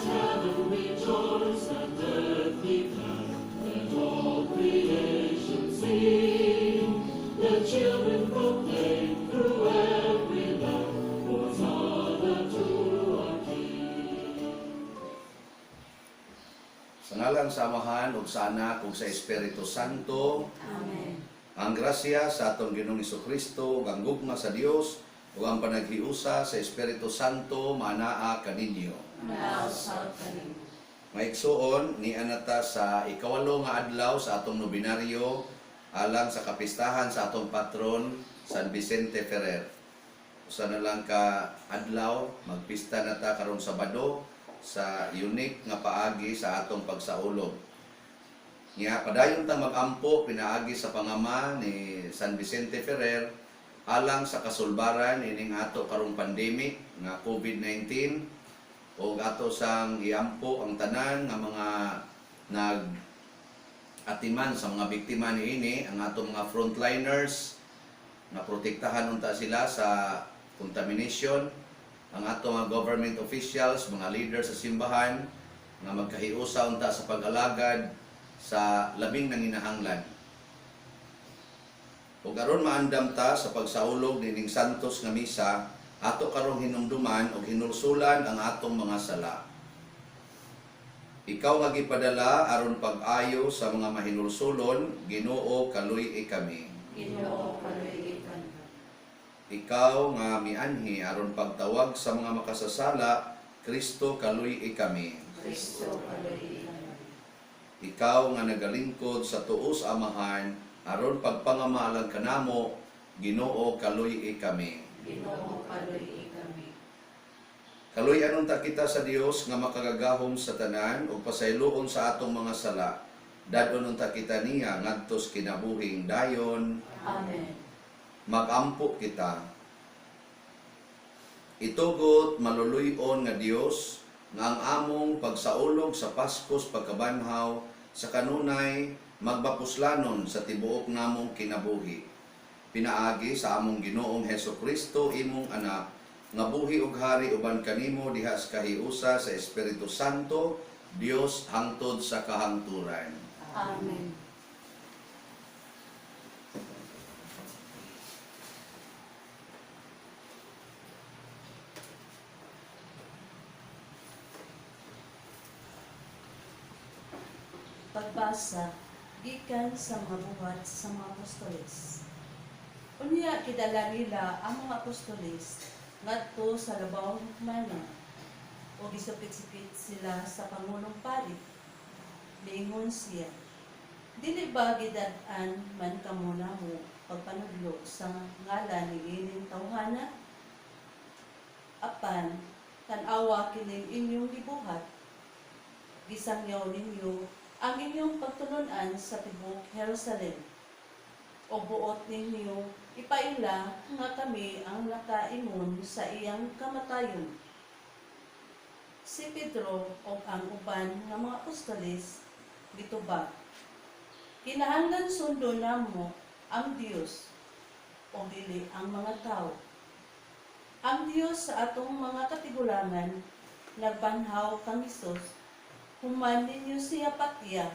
Heaven rejoice and earth declare, let all creation sing. The children proclaim through every land, Hosanna to our King. Sa ngalan sa Amahan ug sa Anak ug sa Espiritu Santo. Amen. Ang grasya sa atong Ginoong Kristo ug ang gugma sa Dios ug ang panaghiusa sa Espiritu Santo maanaa kaninyo. Nausab kaninyo. Mga igsuon, nia na ta sa ikawalo nga adlaw sa atong nobinaryo alang sa kapistahan sa atong patron San Vicente Ferrer. Usa na lang ka adlaw, magpista na ta karong Sabado sa unique nga paagi sa atong pagsaulog. Nya padayon tang magampo pinaagi sa pangama ni San Vicente Ferrer alang sa kasulbaran ining ato karong pandemic nga COVID-19 ug ato sang iampo ang tanan nga mga nag atiman sa mga biktima niini, ang atong mga frontliners nga protektahan unta sila sa contamination, ang atong mga government officials, mga leaders sa simbahan nga magkahiusa unta sa pag-alagad sa labing nanginahanglan. Ug aron maandam ta sa pagsaulog nining santos nga misa, ato karong hinumduman og hinulsulan ang atong mga sala. Ikaw nga gipadala aron pag-ayo sa mga mahinulsulon, Ginoo, kaluy-i kami. Ginoo, kaluy-i kami. Ikaw nga mianhi aron pagtawag sa mga makasasala, Kristo, kaluy-i kami. Kristo, kaluy-i kami. Ikaw nga nagalingkod sa tuo sa Amahan aron pagpangamalang kanamo, Ginoo, kaluy-i kami. Ginoo, kaluy-i kami. Kaluy-an unta kita sa Dios nga makagagahom sa tanan ug pasayloon sa atong mga sala. Dad-on unta kita niya ngadto sa kinabuhing dayon. Amen. Magampo kita. Itugot, maluluy-on nga Dios, nga ang among pagsaulog sa Paskos pagkabanhaw sa kanunay magbapuslanon sa tibuok namong kinabuhi. Pinaagi sa among Ginoong Heso Kristo, imong anak, nga buhi ug hari uban kanimo diha sa kahiusa sa Espiritu Santo, Dios hangtod sa kahangturan. Amen. Pagbasa gikan sa mga Buhat sa mga Apostoles. Unya gidala nila ang mga apostoles ngadto sa labaw hukmanan ug gisupit-supit sila sa pangulong pari. Miingon siya, "Dili ba gidad-an man kamo namo pagpanudlo sa ngalan niining tawhana? Apan tan-awa kining inyong gibuhat. Gisangyaw ninyo ang inyong pagtulun-an sa tibuok Jerusalem. O buot ninyo ipaila nga kami ang nakaingon sa iyang kamatayon." Si Pedro ug ang uban nga mga apostoles gitubag, "Kinahanglan sundon namo ang Dios o dili ang mga tao. Ang Dios sa atong mga katigulangan nagbanhaw kang Hesus, human ninyo siya patya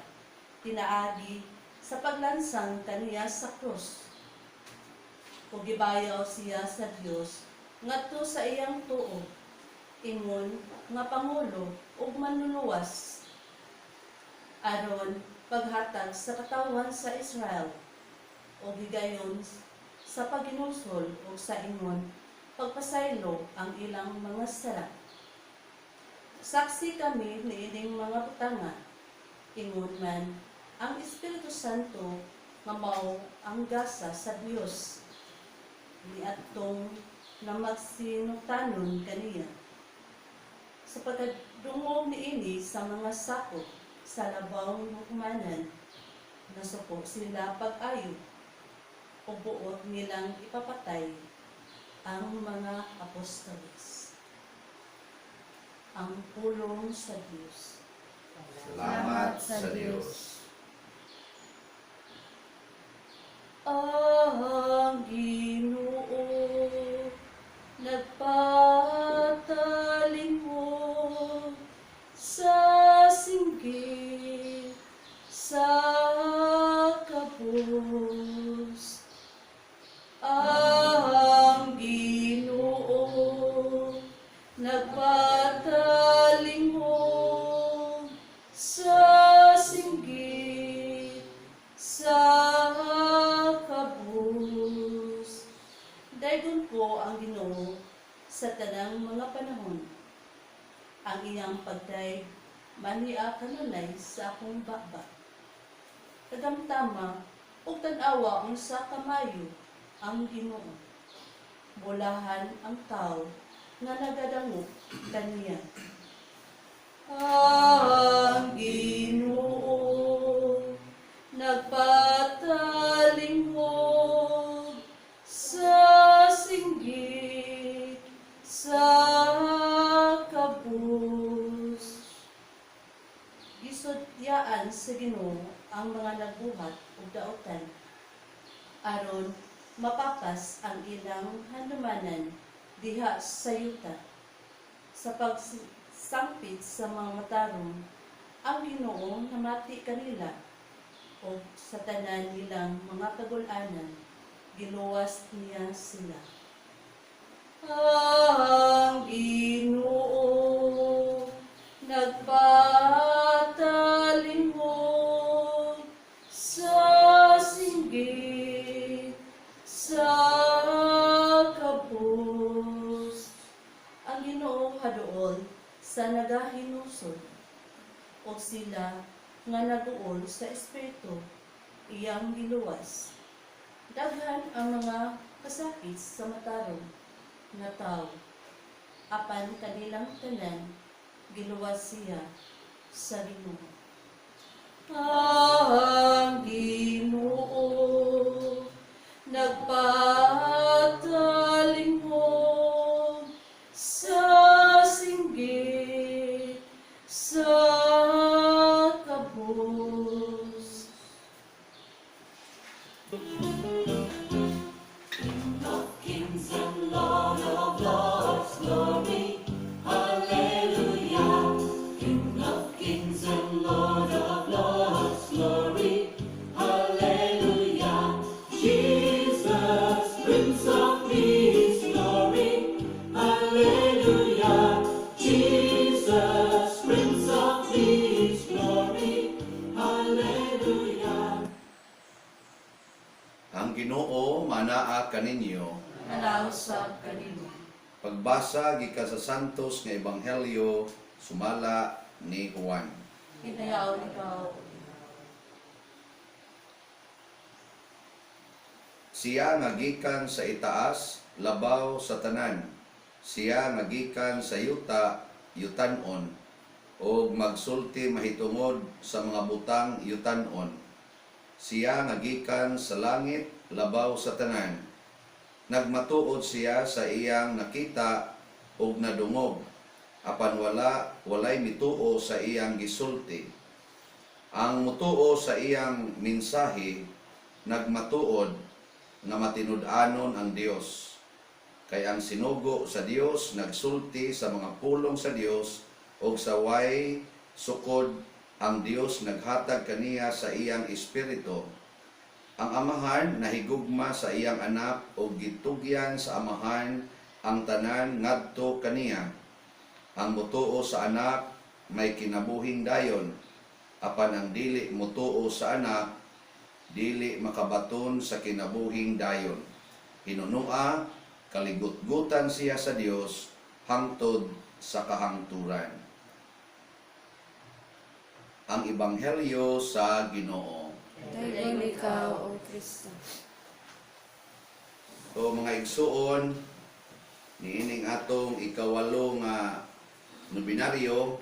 pinaagi sa paglansang kaniya sa krus. Ug gibayaw siya sa Dios ngadto sa iyang tuo ingon nga pangulo ug manluluwas aron paghatag sa katawhan sa Israel og higayon sa paghinulsol ug sa ingon pagpasaylo ang ilang mga sala. Saksi kami niining mga butanga, ingon man ang Espiritu Santo nga mao ang gasa sa Dios niadtong namagsinugtanon kaniya." Sa pagkadungog niini sa mga sakop sa labaw hukmanan, nasuko sila pag-ayo ug buot nilang ipapatay ang mga apostoles. Ang pulong sa Dios. Salamat sa Dios. Ang Ginoo nagpatalingkod sa singgit sa kabus. Ang Ginoo nagpatalingog sa singgit sa kabus. Daygon ko ang Ginoo sa tanang mga panahon. Ang iyang pagdayeg mania kanunay sa akong baba. Kagamtama ug tan-awa unsa kamayo ang Ginoo. Bolahan ang tawo nga nagadangop kaniya. Ang Ginoo nagpatalingog sa singgit sa kabus. Gisudyaan sa Ginoo ang mga nagbuhat og daotan aron mapapas ang ilang handumanan diha sa yuta. Sa pagsangpit sa mga matarong, ang Ginoo namati kanila ug sa tanan nilang mga kagul-anan, giluwas niya sila. Ang Ginoo nagpatalingog sa singgit sa kabus. Ang Ginoo haduol sa nagahinusod o sila nga naguol sa espiritu iyang giluwas. Daghan ang mga kasakit sa matarong nga tawo apan kanilang tanan giluwas siya sa Ginoo. Ang Ginoo nagpatalingog sa singgit sa kabus. King of kings and Lord of lords, glory, hallelujah. King of kings and Lord of lords, glory, hallelujah. Jesus, Prince of Peace, glory, hallelujah. Jesus, Prince of Peace, glory, hallelujah. Ang Ginoo manaa kaninyo. Nanausap kanimo. Pagbasa gikan sa Santos nga Ebanghelyo sumala ni Juan. Hinayaon ikaw. Siya nga gikan sa itaas, labaw sa tanan. Siya nga gikan sa yuta, yutanon, ug magsulti mahitungod sa mga butang yutanon. Siya nga gikan sa langit, labaw sa tanan. Nagmatuod siya sa iyang nakita ug nadungog, apan walay mituo sa iyang gisulti. Ang mutuo sa iyang mensahe nagmatuod nga matinud-anon ang Dios. Kay ang sinugo sa Dios nagsulti sa mga pulong sa Dios ug sa way sukod ang Dios naghatag kaniya sa iyang espiritu. Ang Amahan nahigugma sa iyang anak ug gitugyan sa Amahan ang tanan ngadto kaniya. Ang mutuo sa anak may kinabuhing dayon, apan ang dili mutuo sa anak dili makabaton sa kinabuhing dayon. Hinunua, kaligutgutan siya sa Dios hangtod sa kahangturan. Ang Ebanghelyo sa Ginoo. Dayon ikaw, O Kristo. So mga igsuon, niining atong ikawalo nga nobinaryo,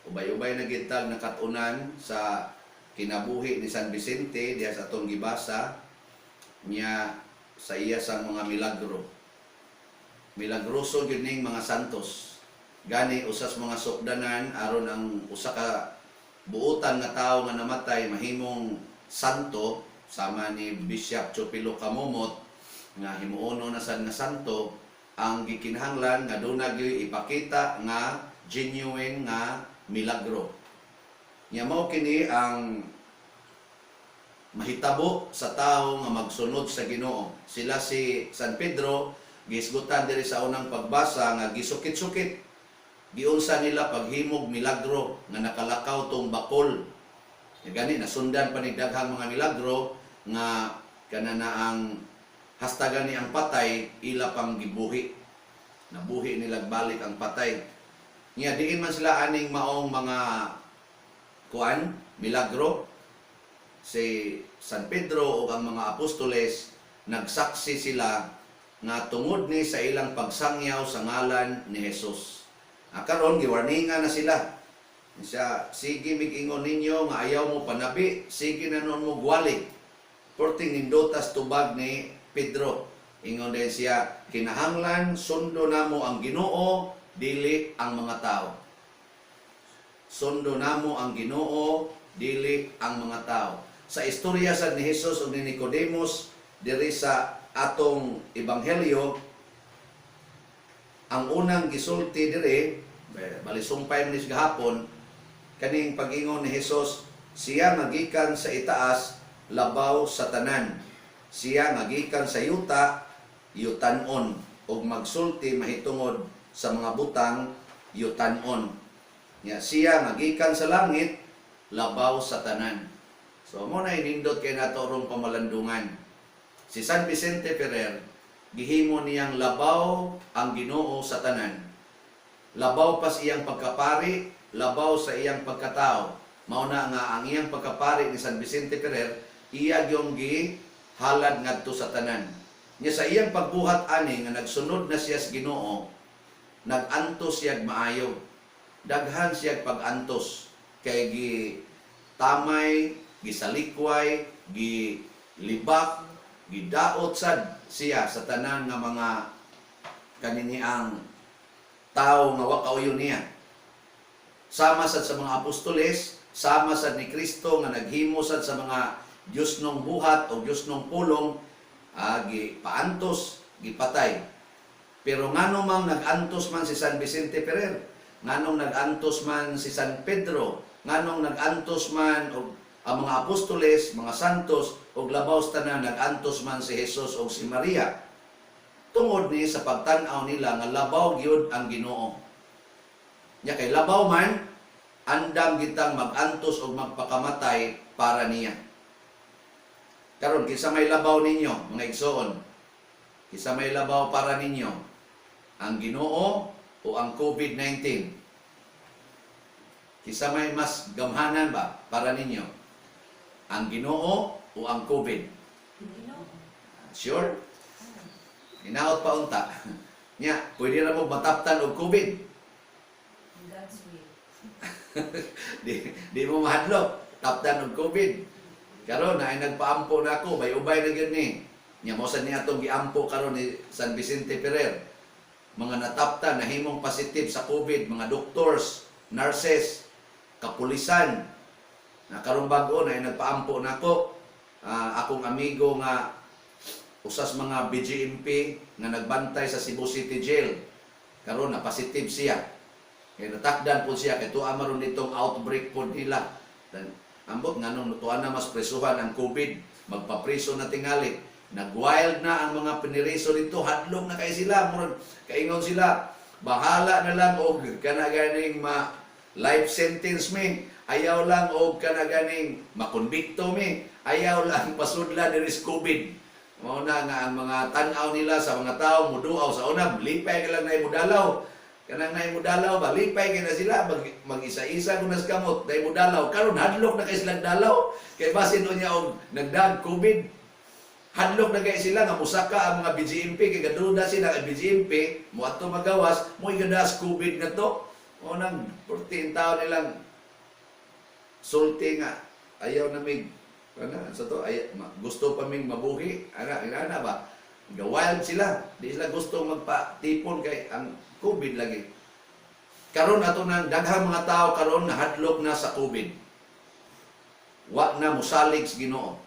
ubay-ubay na gitag nakatunan sa kinabuhi ni San Vicente diha sa atong gibasa niya sa iya sang mga milagro. Milagroso gyud ning mga santos. Gani usas mga sukdanan aron ang usa ka buotan nga tawo nga namatay mahimong santo sama ni Bishop Chopilo Camomot nga himuono na sad nga santo, ang gikinahanglan nga duna gyud ipakita nga genuine nga milagro. Nya mao kini ang mahitabo sa tawo nga magsunod sa Ginoo. Sila si San Pedro gihisgutan diri sa unang pagbasa nga gisukit-sukit. Giunsa nila paghimog milagro nga nakalakaw tong bakol. Ya gani nasundan pa ni daghang mga milagro nga kana na ang hastagan ni ang patay ila pang gibuhi. Nabuhi nila balik ang patay. Nya diin man sila aning maong mga kuan milagro, si San Pedro o ang mga apostoles nagsaksi sila nga tungod ni sa ilang pagsangyaw sa ngalan ni Jesus. Ah, karon giwarningan na sila. Siya, sige mig-ingon ninyo nga ayaw mo panabi, sige na noon mo gwali. Perting nindotas tubag ni Pedro. Ingon din siya, kinahanglan sundo namo ang Ginoo, dili ang mga tao. Sundo namo ang Ginoo, dili ang mga tao. Sa istorya sa ni Jesus ug ni Nicodemus diri sa atong ebanghelyo, ang unang gisulti diri, bali sumpay man ni siya gahapon, kaning pag-ingon ni Jesus, siya nga gikan sa itaas, labaw sa tanan. Siya nga gikan sa yuta, yutanon, ug magsulti mahitungod sa mga butang yutanon. Nya siya nga gikan sa langit, labaw sa tanan. So mo na inindot kay nato rong pamalandungan. Si San Vicente Ferrer, gihimo niyang labaw ang Ginoo sa tanan. Labaw pa sa iyang pagkapari, labaw sa iyang pagkatao. Mao na nga ang iyang pagkapari ni San Vicente Ferrer, iya gyung gihalad ngadto sa tanan. Nya sa iyang pagbuhat ani nga nagsunod na siya sa Ginoo, nag-antos siya maayo. Daghan siya pag-antos kay gi tamay, gisalikway, gi libak, gidaot sad siya sa tanan nga mga kaniniang tao nga wa kauyon niya. Sama sad sa mga apostoles, sama sad ni Kristo nga naghimo sad sa mga Diyos nung buhat o Diyos nung pulong, gipaantos, gipatay. Pero ngano mang nag-antos man si San Vicente Ferrer, nganong nag-antos man si San Pedro, nganong nag-antos man og ang mga apostoles, mga santos, og labaw sa tanan nag-antos man si Jesus og si Maria? Tungod ni sa pagtan-aw nila nga labaw gyud ang Ginoo. Nya kay labaw man, andam gitang mag-antos og magpakamatay para niya. Karon, kinsa may labaw ninyo, mga igsoon? Kinsa may labaw para ninyo? Ang Ginoo o ang COVID-19? Kinsa may mas gamhanan ba para ninyo? Ang Ginoo o ang COVID? Ginoo. Sure? Hinaot pa unta. Nya, pwede ra mo mataptan og COVID. God's will. Di mo mahadlok, taptan og COVID. Karon na ay nagpaampo na ako, bay ubay na gyud ni. Nya mo sa niya atong giampo karon ni San Vicente Ferrer. Mga nataptan, nahimong positive sa COVID, mga doctors, nurses, kapulisan. Na karong bag-o na ay nagpaampo na ako. Akong amigo nga usas mga BGMP nga nagbantay sa Cebu City Jail. Karon na positive siya. Kay natakdan po siya kay tuwa maron ditong outbreak po nila. Dan ambot nganong tuwa na mas presuhan ang COVID, magpapreso na tingali. Nag-wild na ang mga piniriso dito, hadlok na kay sila, murag kaingon sila, bahala na lang og kana ganing ma life sentence mi, ayaw lang og kana ganing makonbikto mi, ayaw lang pasudla diri sa COVID. Mao na nga ang mga tan-aw nila sa mga tao muduaw sa una, lipay ka lang na imudalaw. Kanang na imudalaw ba, lipay kay na sila mag isa-isa kun nas kamot, na imudalaw. Karon hadlok na kay silang dalaw kay basin unya og nagdag COVID. Hadlok na kay sila nga musaka ang mga BGMP kay gaduda sila kay BGMP moadto magawas mo igadas COVID na to. O nang 14 taon nilang sulti nga ayaw na mig ana sa to ay, gusto pa ming mabuhi ana inana ba, ga-wild sila, di sila gusto magpa-tipon kay ang COVID lagi. Karon ato nang daghang mga tao karon nahadlok na sa COVID, wa na mosalig sa Ginoo.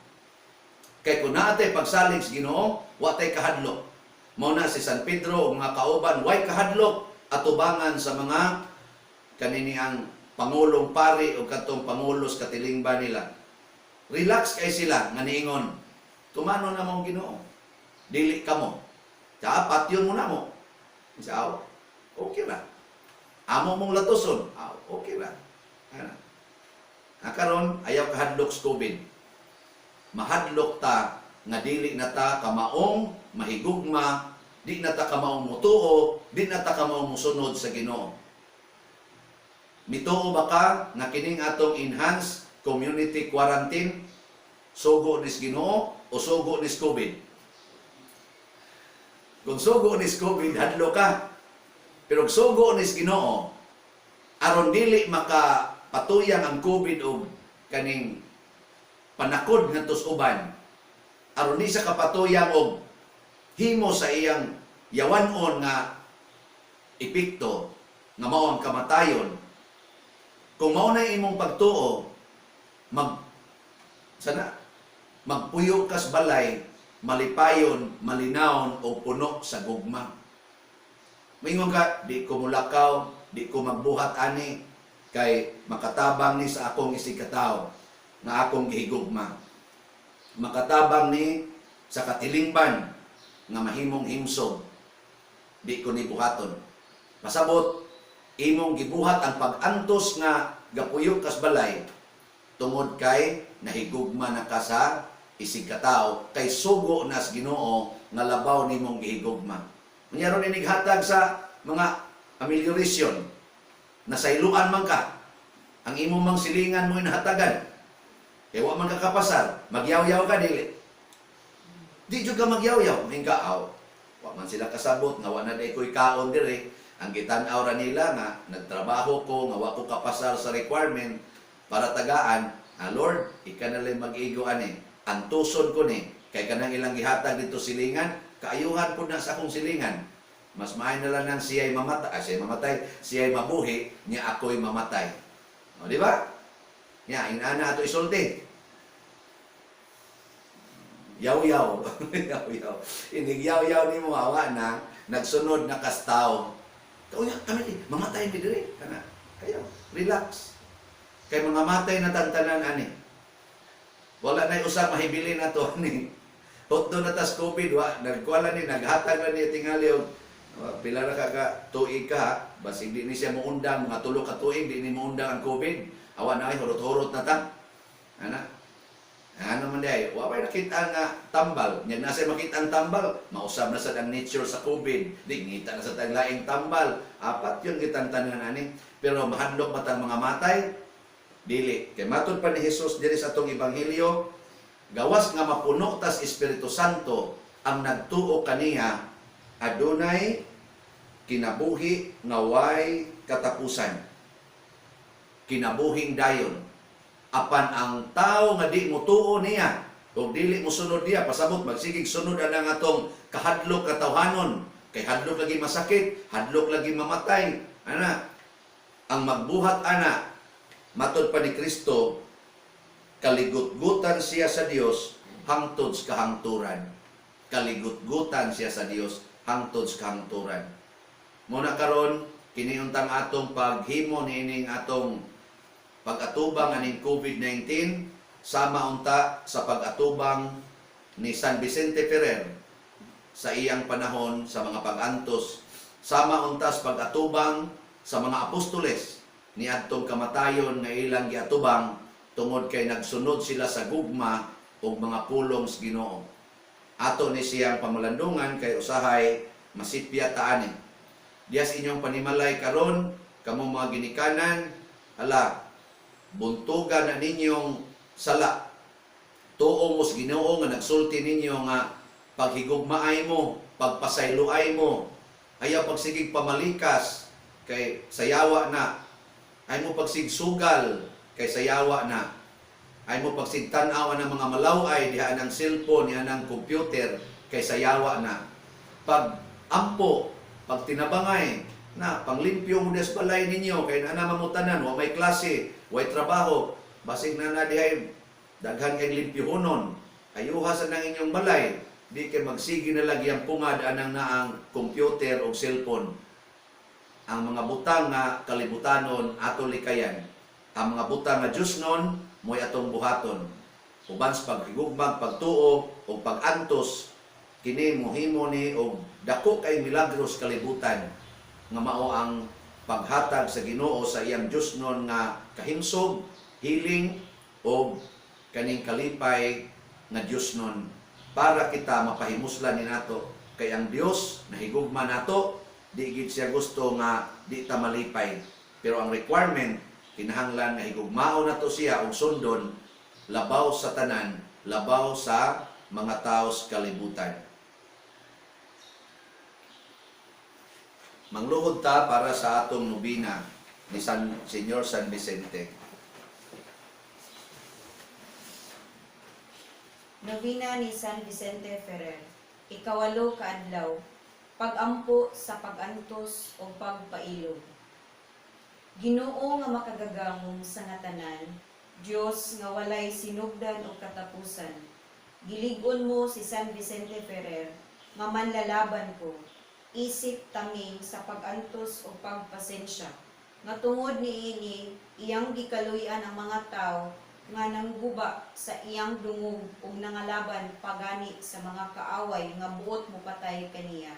Kay kung naa tay pagsalig sa Ginoo, wa tay kahadlok. Mao na si San Pedro ug mga kauban way kahadlok atubangan sa mga kanini ang pangulong pari o katong pangulo sa katilingban nila. Relax kay sila nga niingon, "Tumano na mo Ginoo. Dili kamo. Tsaka patyon mo na mo." Sa aw, okay ra. Amo mong latuson, aw, okay ra. Ana. Ah, karon ayaw kahadlok sa COVID. Mahadlok ta nga dili na ta kamaong mahigugma, di na ta kamaong mutuo, di na ta kamaong musunod sa Ginoo. Mituo ba ka nga kining atong enhanced community quarantine sugo nis Ginoo o sugo nis COVID? Kung sugo nis COVID, hadlo ka. Pero kung sugo nis Ginoo, aron dili makapatuyang ang COVID og kaning panakod ngadto sa uban, aron di sa kapatuyang og himo sa iyang yawanon nga epekto nga mao ang kamatayon, kung mao na imong pagtuo, mag sana magpuyo kas balay, malipayon, malinawon o puno sa gugma. Maingon ka, "Di ko mulakaw, di ko magbuhat ani kay makatabang ni sa akong isigkatawo nga akong gihigugma. Makatabang ni sa katilingban nga mahimong himsog. Di ko ni buhaton." Pasabot, imong gibuhat ang pag-antos nga gapuyo kas balay tungod kay nahigugma na ka sa isigkatao kay sugo nas Ginoo nga labaw nimong gihigugma. Unya ron inighatag sa mga amelioration, nasayloan man ka, ang imo mang silingan mo inahatagan kay wa man ka kapasar, magyaw-yaw ka dili? Di jud ka magyaw-yaw, ka aw. Wa man sila kasabot nga wa na day ko'y kaon dire. Ang gitan-aw ra nila nga nagtrabaho ko, nga wa ko kapasar sa requirement para tagaan. Ah, Lord, ika na lang mag-igo ani. Antuson ko ni kay kanang ilang gihatag dito silingan, kaayuhan pud na sa akong silingan. Mas maayo na lang nang siya'y mamatay, ah, siya'y mamatay, siya'y mabuhi, niya ako'y mamatay. O, di ba? Nya, inana ato isulti. Yaw-yaw. Yaw-yaw. Inig yaw-yaw ni mo, awa na, nagsunod na kastaw. Kaunya, kami di, mamatay mi diri. Kana, kayo, relax. Kay mga matay na tantanan ani. Wala na usang mahibili na to ani. Hotdo na tas COVID, wa, nagkuala ni, naghatag na ni tingali og wa, pila ra ka ka tuig ka, ha? Basig di ni siya muundang, mga 3 ka tuig, di ni muundang ang COVID. Awa na ay, hurot-hurot na ta. Ana, ano man day, wa bay nakita nga tambal. Nya nasa makita ang tambal, mausab na sad ang nature sa COVID. Di ngita na sa tag laing tambal. Apat yun kitang tanan ani. Pero mahadlok matang mga matay? Dili. Kay matod pa ni Jesus diri sa atong ebanghelyo, gawas nga mapuno tas Espiritu Santo ang nagtuo kaniya, adunay kinabuhi nga way katapusan. Kinabuhing dayon. Apan ang tao nga di mo tuo niya o dili mo sunod niya, pasabot magsigig sunod ana nga atong kahadlok katawhanon kay hadlok lagi masakit, hadlok lagi mamatay. Ana, ang magbuhat ana, matod pa ni Kristo, kaligutgutan siya sa Dios hangtod sa kahangturan. Kaligutgutan siya sa Dios hangtod sa kahangturan. Muna karon kini untang atong paghimo niining atong pag-atubang aning COVID-19 sama unta sa pag-atubang ni San Vicente Ferrer sa iyang panahon sa mga pag-antos, sama unta sa pag-atubang sa mga apostoles ni adtong kamatayon nga ilang giatubang tungod kay nagsunod sila sa gugma ug mga pulong sa Ginoo. Ato ni siyang pamalandungan kay usahay masipya ta ani. Diya sa inyong panimalay karon, kamo mga ginikanan, hala, buntugan na ninyong sala. Tuo mo sa Ginoo nga nagsulti ninyo nga paghigugmaay mo, pagpasayloay mo, ayaw pagsigig pamalikas kay sayawa na. Ay mo pagsigsugal kay sayawa na. Ay mo pagsigtan-aw ng mga malaway diha ng cellphone, diha ng computer kay sayawa na. Pag ampo, pag tinabangay, na panglimpyo mo des balay ninyo kay na mamutanan, wa may klase, way trabaho, basig na na dihay daghan kay limpyohonon. Ayuha sa nang inyong balay, di kay magsige na lagi ang pungad anang naang computer o cellphone. Ang mga butang nga kalibutanon ato likayan. Ang mga butang nga Diyosnon mo'y atong buhaton. Uban sa paghigugmag, pagtuo o pagantos kini mohimo ni og dako kay milagros kalibutan nga mao ang paghatag sa Ginoo sa iyang Diyosnon nga kahimsog, healing o kaning kalipay nga Diyosnon para kita mapahimuslan ni nato kay ang Dios nahigugma nato, di gid siya gusto nga di ta malipay, pero ang requirement kinahanglan nga higugmaon nato siya og sundon labaw sa tanan, labaw sa mga tao sa kalibutan. Mangluhod ta para sa atong nobina ni San Señor San Vicente. Novena ni San Vicente Ferrer. Ikawalo ka adlaw. Pagampo sa pagantos o pagpailog. Ginoo nga makagagamom sa nga tanan, Dios nga walay sinugdan o katapusan. Gilig-on mo si San Vicente Ferrer nga manlalaban ko, isip taming sa pagantos o pagpasensya. Nga tungod niini iyang gikaluy-an ang mga tawo nga nangguba sa iyang dungog ug nangalaban pagani sa mga kaaway nga buot mopatay kaniya.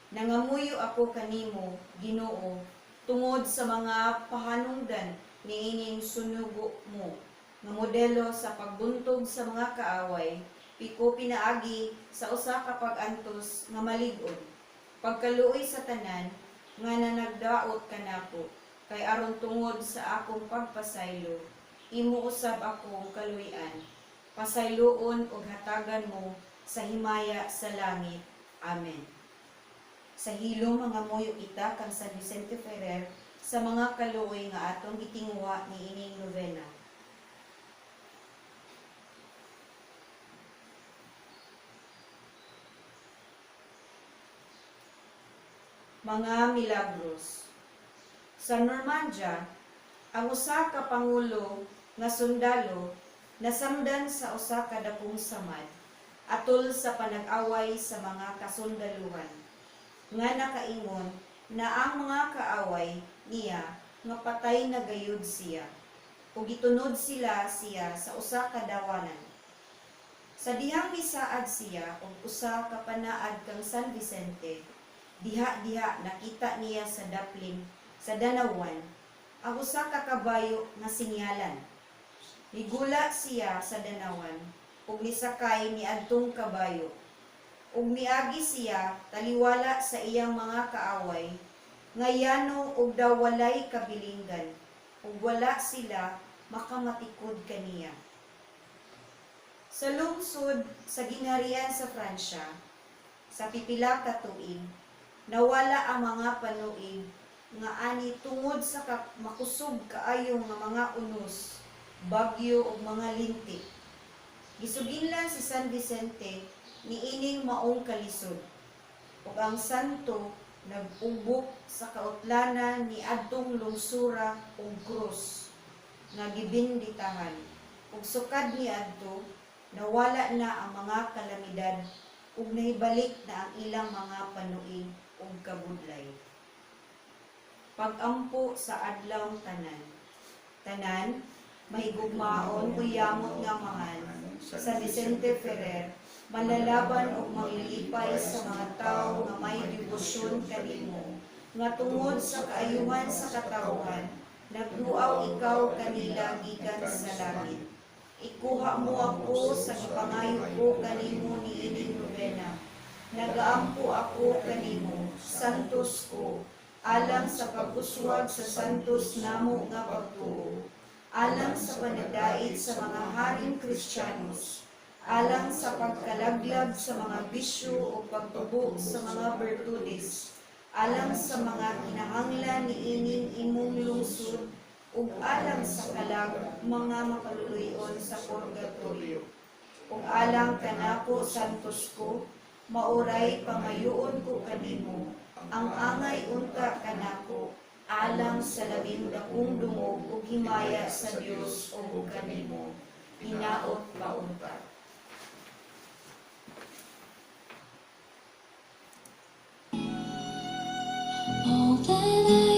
Nangamuyo ako kanimo, Ginoo, tungod sa mga pahanungdan niining sunugo mo nga modelo sa pagbuntog sa mga kaaway, piko pinaagi sa usa ka pag-antos nga malig-on. Pagkaluoy sa tanan nga nanagdaot kanako, kay aron tungod sa akong pagpasaylo, imo usab akong kaluy-an. Pasayloon ug hatagan mo sa himaya sa langit. Amen. Sa hilom mangamuyo kita kang San Vicente Ferrer sa mga kaluoy nga atong gitinguha niining novena. Mga milagros. Sa Normandia, ang usa ka pangulo nga sundalo nasamdan sa usa ka dakong samad atol sa panag-away sa mga kasundaluhan nga nakaingon na ang mga kaaway niya nga patay na gayud siya ug gitunod sila siya sa usa ka dawanan. Sa dihang misaad siya og usa ka panaad kang San Vicente, diha-diha nakita niya sa daplin sa danawan ang usa ka kabayo nga sinyalan. Nigula siya sa danawan ug nisakay niadtong kabayo. Ug miagi siya taliwala sa iyang mga kaaway nga yano og daw walay kabilinggan ug wala sila makamatikod kaniya. Sa lungsod sa gingharian sa Pransya, sa pipila ka tuig, nawala ang mga panuig nga ani tungod sa makusog kaayo nga mga unos, bagyo ug mga lintik. Gisuginlan si San Vicente niining maong kalisod ug ang santo nag-ubok sa kautlanan ni adtong lungsura ug krus nga gibinditahan, ug sukad niadto nawala na ang mga kalamidad ug nahibalik na ang ilang mga panuig ug kabudlay. Pagampo sa adlaw tanan. Tanan, mahigugmaon o yamot nga mahal, sa Vicente Ferrer, malalaban og manglilipay sa mga tawo nga may debosyon kanimo, nga tungod sa kaayuhan sa katawhan, nagduaw ikaw kanila gikan sa langit. Ikuha mo ako sa gipangayo ko kanimo niining nobena. Nagaampo ako kanimo, santos ko, alang sa pag-uswag sa santos namo nga pagtuo, alang sa panagdait sa mga haring Kristiyanos, alang sa pagkalaglag sa mga bisyo o pagtubo sa mga bertudes, alang sa mga kinahanglan niining imong lungsod, ug alang sa kalag mga makaluluyon sa purgatorio. Ug alang kanako, santos ko, mauray pangayoon ko kanimo, ang angay unta kanako, alang sa labing dakong dungog ug himaya sa Dios ug kanimo. Hinaot paunta. All that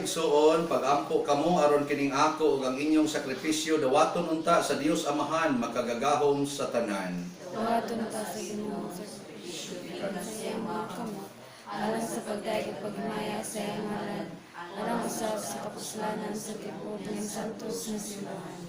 Igsoon, pagampo kamo aron kining ako ug ang inyong sakripisyo dawaton unta sa Dios Amahan makagagahom sa tanan. Dawaton ta sa Ginoo ang sakripisyo gikan sa iyang mga kamot, alang sa pagdayeg ug paghimaya sa iyang ngalan, alang usab sa kapuslanan sa tibuok niyang santos nga simbahan.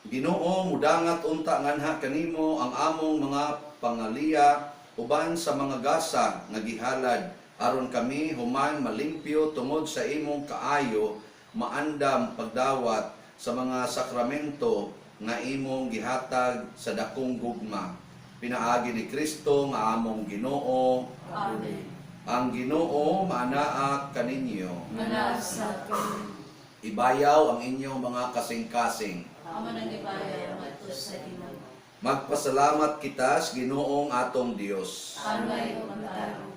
Ginoo, mudangat unta nganha kanimo ang among mga pangaliya uban sa mga gasa nga gihalad aron kami human malimpyo tungod sa imong kaayo maandam pagdawat sa mga sakramento nga imong gihatag sa dakong gugma pinaagi ni Kristo nga among Ginoo. Amen. Ang Ginoo maanaa kaninyo. Manaog sa kami. Ibayaw ang inyong mga kasing-kasing. Amo nang ibayaw ngadto sa Ginoo. Magpasalamat kita sa Ginoong atong Dios. Angay ug ug matarong.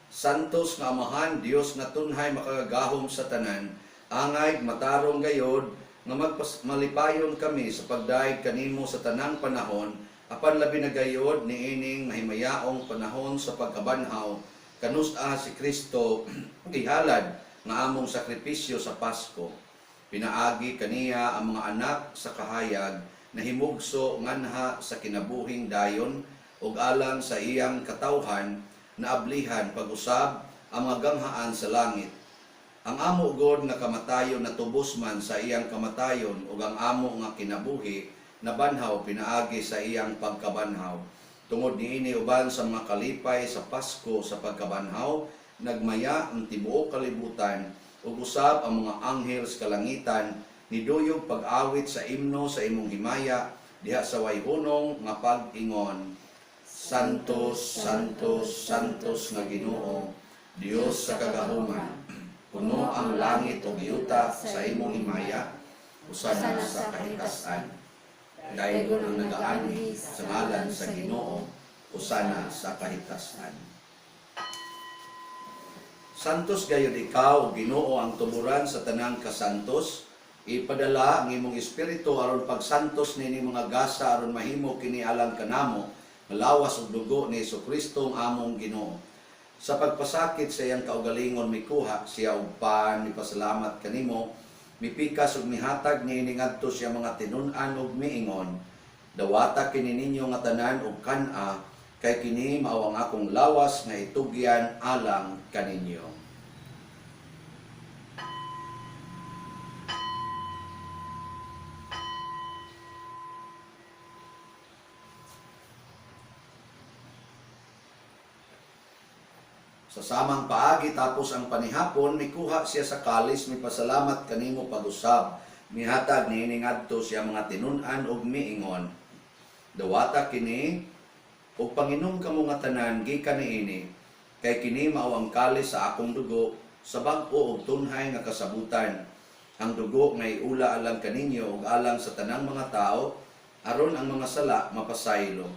Santos nga Amahan, Dios nga tunhay makagagahom sa tanan, angay matarong gayod nga malipayon kami sa pagdayeg kanimo sa tanang panahon, apan labi na gayod niining mahimayaong panahon sa pagkabanhaw kanus-a si Kristo gihalad nga among sakripisyo sa Pasko. Pinaagi kaniya ang mga anak sa kahayag na himugso nganha sa kinabuhing dayon ug alang sa iyang katawhan na ablihan pag-usab ang mga ganghaan sa langit. Ang amo god nga kamatayon natubos man sa iyang kamatayon ug ang amo nga kinabuhi nabanhaw pinaagi sa iyang pagkabanhaw. Tungod niini uban sa mga kalipay sa Pasko sa pagkabanhaw, nagmaya ang tibuok kalibutan ug usab ang mga anghel sa kalangitan niduyog pag-awit sa imno sa imong himaya diha sa wayhunong nga pag-ingon. Santos, Santos, Santos nga Ginoo, Dios sa kagahuman. Puno ang langit ug yuta sa imong himaya, usana sa kahitasan. Daygon ang nagaanhi sa ngalan sa Ginoo, usana sa kahitasan. Santos gayud ikaw, Ginoo, ang tuburan sa tanang kasantos. Ipadala ang imong espiritu aron pagsantos niini mga gasa aron mahimo kini alang kanamo, malawas ug dugo ni Hesukristo ang among Ginoo. Sa pagpasakit sa iyang kaugalingon mikuha siya og pan, mipasalamat kanimo, mipikas ug mihatag niini ngadto siya mga tinun-an ug miingon, dawata kini ninyo nga tanan og kan-a, kay kini mao ang akong lawas nga itugyan alang kaninyo. Sa samang paagi tapos ang panihapon, mikuha siya sa kalis, mipasalamat kanimo pag-usab. Mihatag niini ngadto siya mga tinun-an ug miingon. Dawata kini ug panginom kamo nga tanan gikan niini, kay kini mao ang kalis sa akong dugo sa bag-o ug tunhay nga kasabutan. Ang dugo nga iula alang kaninyo ug alang sa tanang mga tao aron ang mga sala mapasaylo.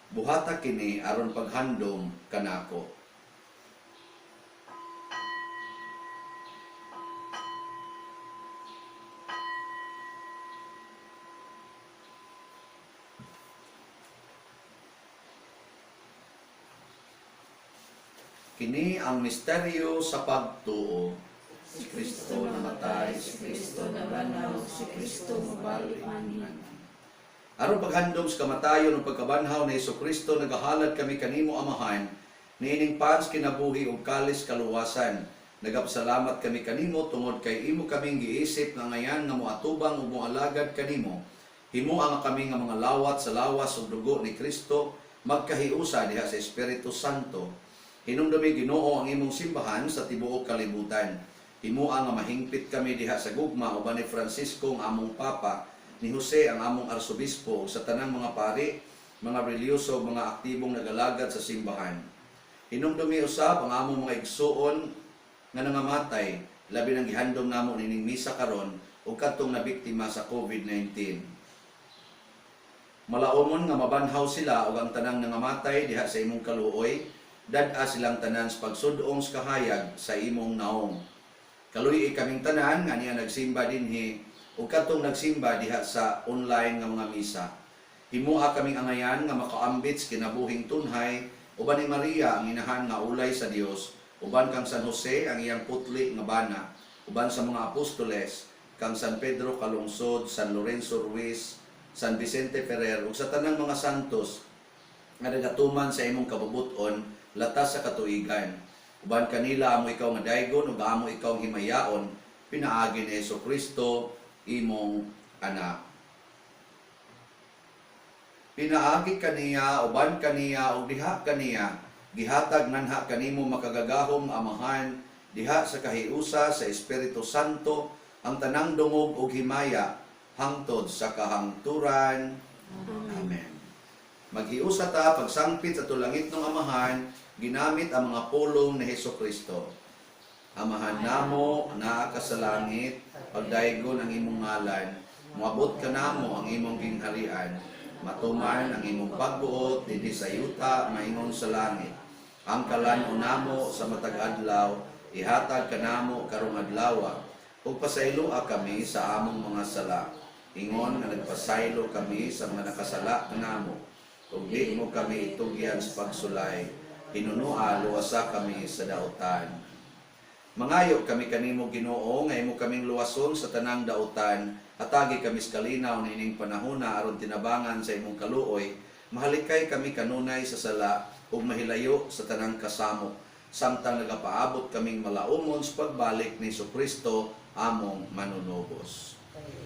Buhata kini aron paghandom kanako. Kini ang misteryo sa pagtuo. Si Kristo namatay, si Kristo nabanhaw, si Kristo mobalik manhi. Aron paghandom sa kamatayon ug pagkabanhaw ni Hesukristo, nagahalad kami kanimo Amahan, niining pans kinabuhi ug kalis kaluwasan. Nagapasalamat kami kanimo tungod kay imo kaming giisip nga ngayan nga moatubang ug moalagad kanimo. Himoa nga kami nga mga lawat sa lawas ug dugo ni Kristo magkahiusa diha sa Espiritu Santo. Hinumdumi Ginoo ang imong simbahan sa tibuok kalibutan. Himoa nga mahingpit kami diha sa gugma uban ni Francisco ang among Papa, ni Jose ang among arsobispo ug sa tanang mga pari, mga relhiyoso ug mga aktibong nagalagad sa simbahan. Hinumdumi usab ang among mga igsuon nga nangamatay, labi nang gihandom namo nining misa karon ug kadtong nabiktima sa COVID-19. Malaomon nga mabanhaw sila ug ang tanang nangamatay diha sa imong kaluoy, dad-a silang tanan sa pagsud-ong sa kahayag sa imong naong. Kaluy kaming tanan nga niya nagsimba dinhi ug kadtong nagsimba diha sa online nga mga misa. Himoa kaming angayan nga makaambit sa kinabuhing tunhay uban ni Maria ang inahan nga ulay sa Dios, uban kang San Jose ang iyang putli nga bana, uban sa mga apostoles kang San Pedro Calungsod, San Lorenzo Ruiz, San Vicente Ferrer ug sa tanang mga santos nga nagatuman sa imong kabubut-on latas sa katuigan. Uban kanila amo ikaw nga daygon ug amo ikaw ang himayaon pinaagi ni Kristo imong anak. Pinaagi kaniya, uban kaniya, ug diha kaniya, gihatag nganha kanimo makagagahom nga Amahan, diha sa kahiusa sa Espiritu Santo, ang tanang dungog ug himaya, hangtod sa kahangturan. Amen. Maghiusa ta pagsangpit sa tulangit ng Amahan, ginamit ang mga pulong ni Hesus Kristo. Amahan namo, naa ka sa langit, pagdaygon ang imong ngalan, moabot ka namo ang imong gingharian, matuman ang imong pagbuot dinhi sa yuta maingon sa langit. Ang kalan-on namo sa matag adlaw, ihatag kanamo karong adlaw, ug pasayloa kami sa among mga sala. Ingon nga nagpasaylo kami sa mga nakasala kanamo, ug di mo kami itugyan sa pagsulay, hinunua luwasa kami sa dautan. Mangayo kami kanimo, Ginoo, nga imo kaming luwason sa tanang dautan, hatagi kami sa kalinaw niining panahona aron tinabangan sa imong kaluoy, mahalikay kami kanunay sa sala ug mahilayo sa tanang kasamok samtang nagapaabot kaming malaumon sa pagbalik ni Kristo among manunubos.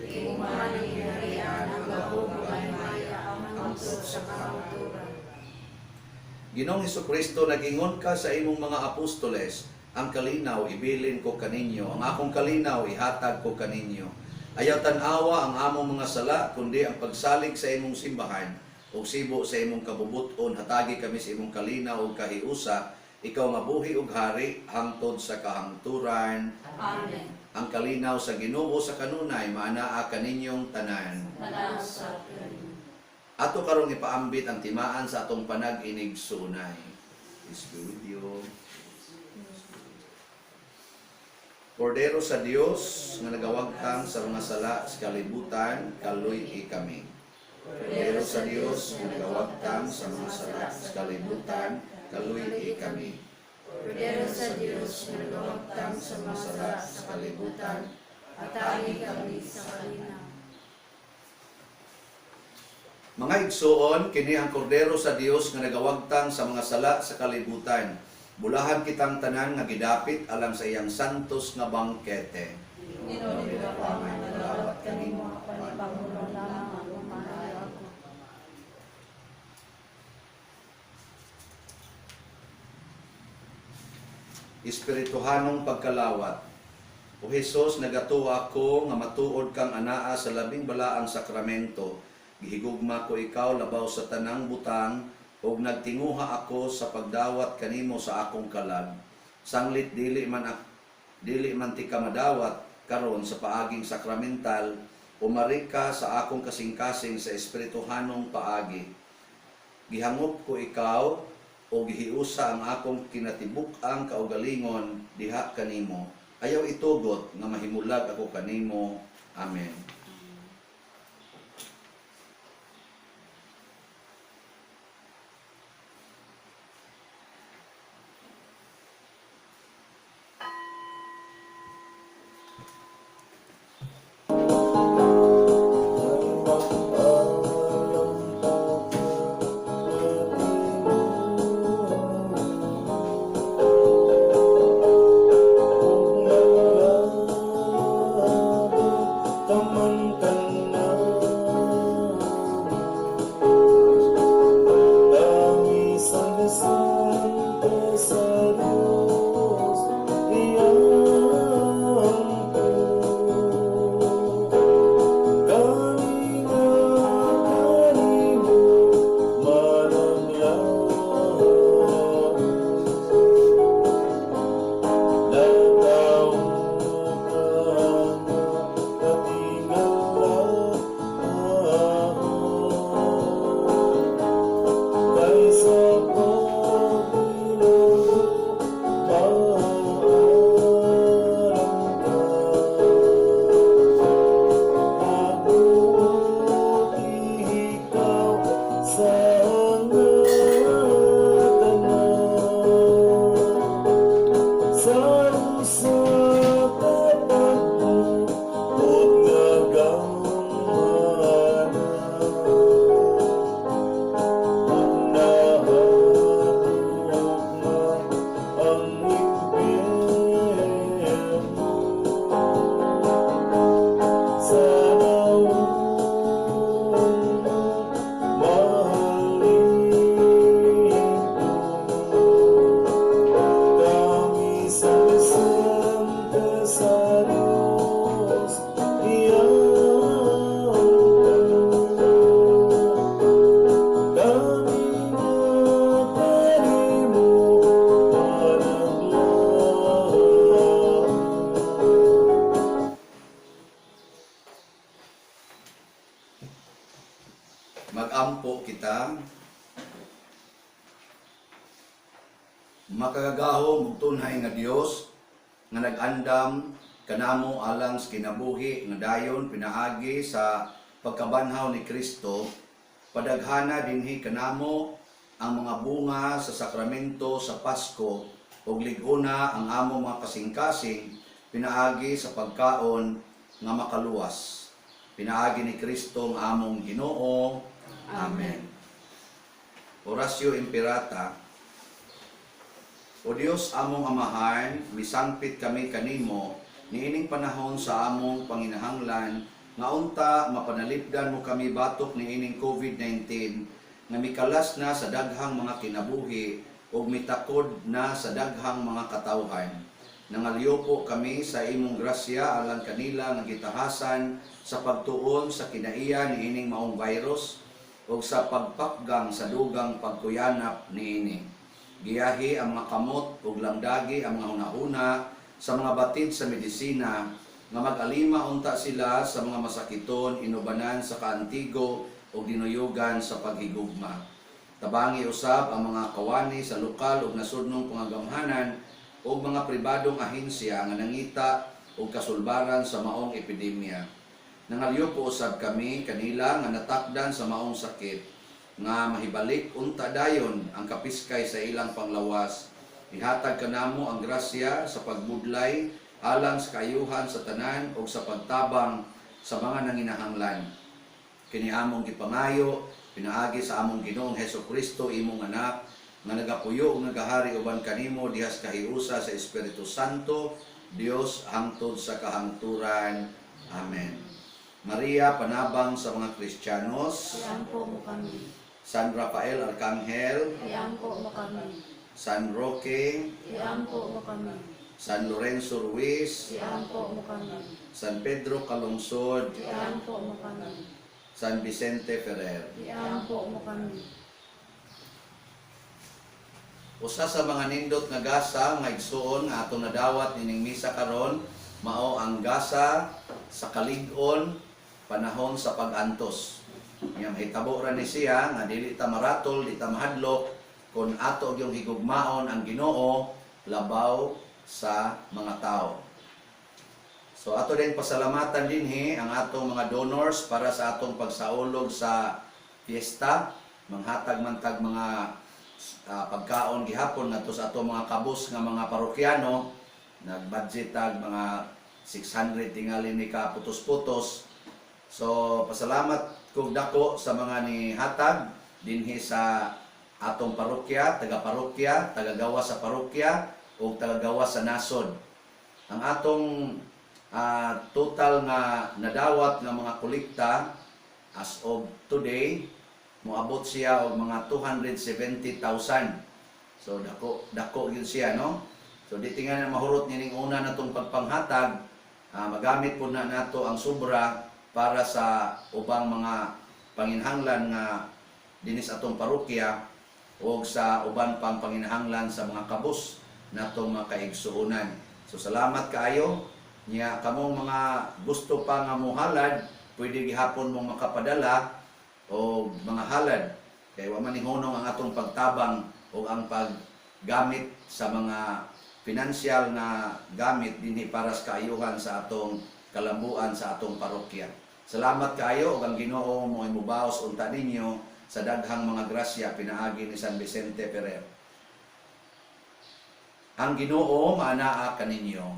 Imo man ang gingharian, ang gahom ug ang himaya, hangtod sa kahangturan. Ginoong Kristo, nagingon ka sa imong mga apostoles, "Ang kalinaw ibilin ko kaninyo, ang akong kalinaw ihatag ko kaninyo." Ayaw tan-awa ang among mga sala, kundi ang pagsalig sa imong simbahan, ug sibo sa imong kabubuton, hatagi kami sa imong kalinaw ug kahiusa, ikaw nga buhi ug hari hangtod sa kahangturan. Amen. Ang kalinaw sa Ginoo sa kanunay maanaa kaninyong tanan. Manaog sa kanimo. Ato karong ipaambit ang timaan sa atong panag-inigsuonay. Peace be with you. Kordero sa Dios nga nagawagtang sa mga sala sa kalibutan, kaluy-i kami. Kordero sa Dios nga nagawagtang sa mga sala sa kalibutan, kaluy-i kami. Kordero sa Dios nga nagawagtang sa mga sala sa kalibutan, hatagi kami sa kalinaw. Mga igsuon, kini ang kordero sa Dios nga nagawagtang sa mga sala sa kalibutan. Bulahan kitang tanan nga gidapit alang sa iyang santos nga bangkete. Ginoo, dili ka pa may malawat kanimo. Pangulo lamang ang maayo ako. Espirituhanong pagkalawat. O Hesus, nagatuo ako nga matuod kang anaa sa labing balaang sakramento. Gihigugma ko ikaw labaw sa tanang butang ug nagtinguha ako sa pagdawat kanimo sa akong kalag. Sanglit dili man ti ka madawat karon sa paaging sakramental, umari ka sa akong kasing-kasing sa espirituhanong paagi. Gihangop ko ikaw o gihiusa ang akong kinatibuk-ang kaugalingon diha kanimo. Ayaw itugot nga mahimulag ako kanimo. Amen. Taman. Makagagahom ug tunhay nga Dios nga nag-andam kanamo alang sa kinabuhi nga dayon pinaagi sa pagkabanhaw ni Kristo, padaghana dinhi kanamo ang mga bunga sa sakramento sa Pasko ug lig-ona ang among mga kasing-kasing pinaagi sa pagkaon nga makaluwas. Pinaagi ni Kristo ang among Ginoo. Amen. Oratio Imperata. O Dios among Amahan, misangpit kami kanimo niining panahon sa among panginahanglan nga unta mapanalipdan mo kami batok niining COVID-19 nga mikalas na sa daghang mga kinabuhi ug mitakod na sa daghang mga katawhan. Nangalyupo kami sa imong grasya alang kanila nga gitahasan sa pagtuon sa kinaiya niining maong virus ug sa pagpakgang sa dugang pagkuyanap niini. Giyahi ang mga kamot ug lamdagi ang mga hunahuna sa mga batid sa medisina nga mag-alima unta sila sa mga masakiton inubanan sa kaantigo ug dinuyugan sa paghigugma. Tabangi usab ang mga kawani sa lokal ug nasudnong pangagamhanan ug mga pribadong ahensya nga nangita og kasulbaran sa maong epidemya. Nangalyupo usab kami kanila nga natakdan sa maong sakit nga mahibalik unta dayon ang kapiskay sa ilang panglawas. Ihatag kanamo ang grasya sa pagbudlay alang sa kaayuhan sa tanan ug sa pagtabang sa mga nanginahanglan. Kini among gipangayo pinaagi sa among Ginoong Hesus Kristo, imong anak, nga nagapuyo ug nagahari uban kanimo dihas kahiusa sa Espiritu Santo, Dios, hangtod sa kahangturan. Amen. Maria, panabang sa mga Kristiyanos. Iampo mo kami. San Rafael Arcangel, Iampo mo kami. San Roque, Iampo mo kami. San Lorenzo Ruiz, Iampo mo kami. San Pedro Calungsod, Iampo mo kami. San Vicente Ferrer. Iampo mo kami. Usa sa mga nindot nga gasa nga igsuon nga atong nadawat nining misa karon mao ang gasa sa kalig-on panahon sa pag-antos. Nya mahitabo ra ni siya nga dili ta maratol, di ta mahadlok kon ato gyung higugmaon ang Ginoo labaw sa mga tao. So ato din pasalamatan dinhi ang atong mga donors para sa atong pagsaulog sa fiesta, manghatag man tag mga pagkaon gihapon ngadto sa atong mga kabus nga mga parokyano, nagbudget tag mga 600 tingali ni ka putos-putos. So pasalamat kog dako sa mga nihatag dinhi sa atong parokya, taga-parokya, taga-gawa sa parokya ug taga-gawa sa nasod. Ang atong total nga nadawat nga mga kolekta as of today moabot siya og mga 270,000. So dako dako gyud siya, no. So di tingali na mahurot nining una natong pagpanghatag, magamit po na nato ang sobra para sa ubang mga panginhanglan nga dinis atong parokya o sa uban pang panginahanglan sa mga kabus natong mga kaigsuonan. So salamat kaayo niya kamong mga gusto pa nga mohalad, pwede gihapon mong makapadala o mga halad kay wa man ni hunong ang atong pagtabang o ang paggamit sa mga financial na gamit dinhi para sa kaayuhan sa atong kalambuan sa atong parokya. Salamat kaayo ug ang Ginoo mo mubaos unta ninyo sa daghang mga grasya pinaagi ni San Vicente Ferrer. Ang Ginoo maanaa kaninyo.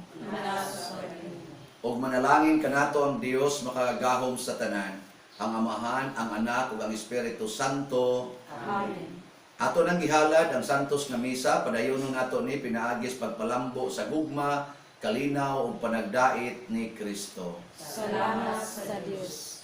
Og manalangin kanato ang Dios makagagahom sa tanan, ang Amahan, ang Anak ug ang Espiritu Santo. Amen. Ato nang gihalad ang santos nga misa, padayonon nato ni pinaagis pagpalambo sa gugma, kalinaw ug panagdait ni Kristo. Salamat sa Dios.